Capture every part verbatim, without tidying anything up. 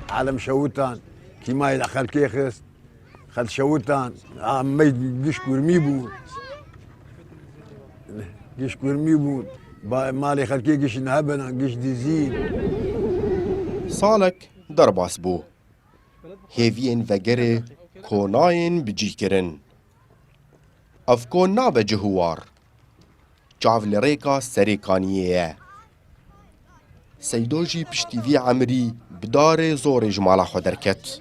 Alem şewitan, kîmayê li xelkê xist, xelk şewitan, a me giş kurmî bû. Giş kurmî bû. Ba-, malê xelkê giş nehebin, giş dizî. Salek derbas bû. Hêviyên vegerê konayên bi cî kirin. Ev kon nabe cih û war. Çav li rêka Serê Kaniyê ye. Seydo jî piştî vî emrî bi darê zorê ji mala xwe derket.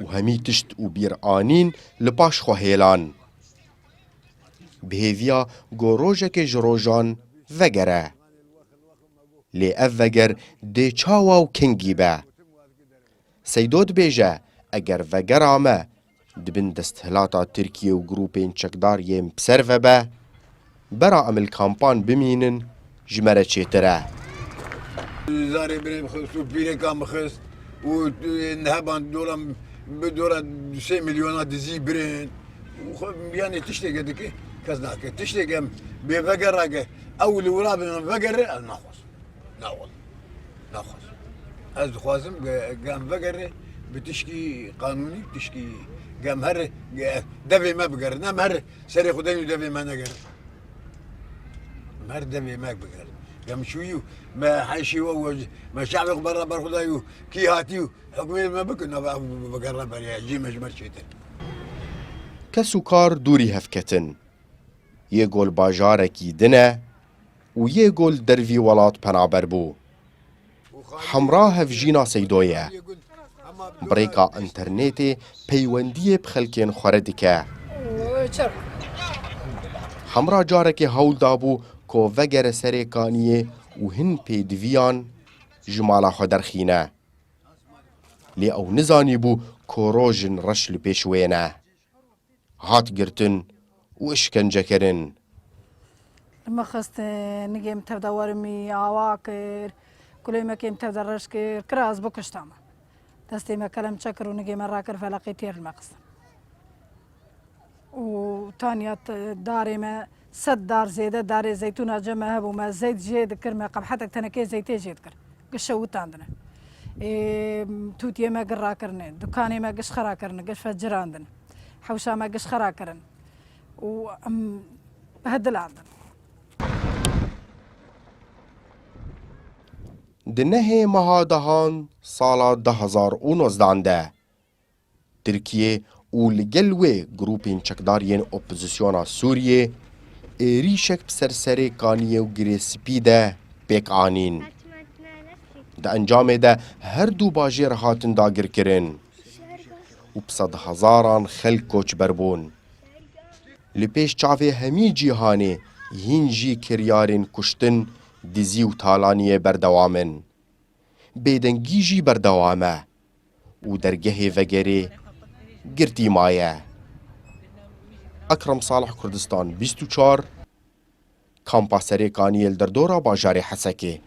Û hemî tişt û bîr anîn li paş xwe hêlan. Bi hêviya ku rojekê ji rojan vegere. Lê ev veger dê çawa û kengî be? Seydo dibêje, eger vegera me di bin desthilata Tirkiye û grûpên çekdar yên bi ser ve be, bera em li kampan bimînin, ji me re çêtir e. Zarê birê bixist û pîrêka min xist û neheban dola, bi dola sê milyona dizî birên. Û xwe, yanî tiştêke dike, kes nake. Tiştêke em bê vegerake, ew li wira bin vegere, ez naxwazim. Na wele. Naxwazim. Ez dixwazim ge-, gem vegere bi tişkî qanûnî, tişkî gem her ge-, devê me bigerin. Em her serê xwe deyn û devê me negerin. Em her devê me bigerin. Gem çûyî û me heşî we, we, me çavê xwe bera ber xwe dayî û kî hatî û hukmê me bikin, nava ev bigere beriya cî me ji me çêtir. Kes û kar dûrî hev ketin. Yê gol bajarekî din e û yê gol dervî welat penaber bû. Hemra hevjîna Seydo ye. Bi rêka înternetê peywendiyê bi xelkên xwe re dike. Hemra carekê hewl dabû ku vegere Serê Kaniyê û hin pêdiviyan ji mala xwe derxîne. Lê ew nizanîbû ku rojin reş li pêş wê ne. Hat girtin û işkencekirin. Min xist, nigê min tevde werimî awa kir, kulê me kêm tevde reş kir, kira ez bikuştama. Destê me kelemçe kir û nigê me rakir, feleqê têr li me xistin. Û tanya te-, darê me sed dar zêde, darê zeytûna cem me hebû, me zeyt jê dikir, me qebhetek tenekê zeytê jê dikir. Giş şewitandine. Ê, tûtiyê me giş rakirine, dukanê me giş xera kirine, giş fecirandin. Hewşa me giş xera kirin. Û em behdilandin. Di nehê meha dehan sala du hezar û nozdehan de, Tirkiye û li gel wê grûpên çekdar yên opozisyona Sûriyê êrîşek bi ser Serê Kaniyê û Girê Spî de pêk anîn. Di encamê de her du bajêr hatin dagirkirin û bi sedhezaran xelk koçber bûn. Li pêş çavê hemî cîhanê hîn jî kiryarên kuştin, dizî û talaniyê berdewam in. Bêdengî jî berdewam e û dergehê vegerê girtî maye. Ekrem Salih, Kurdistan bîst û çar, Kampa Serê Kaniyê li derdora bajarê Hesekê.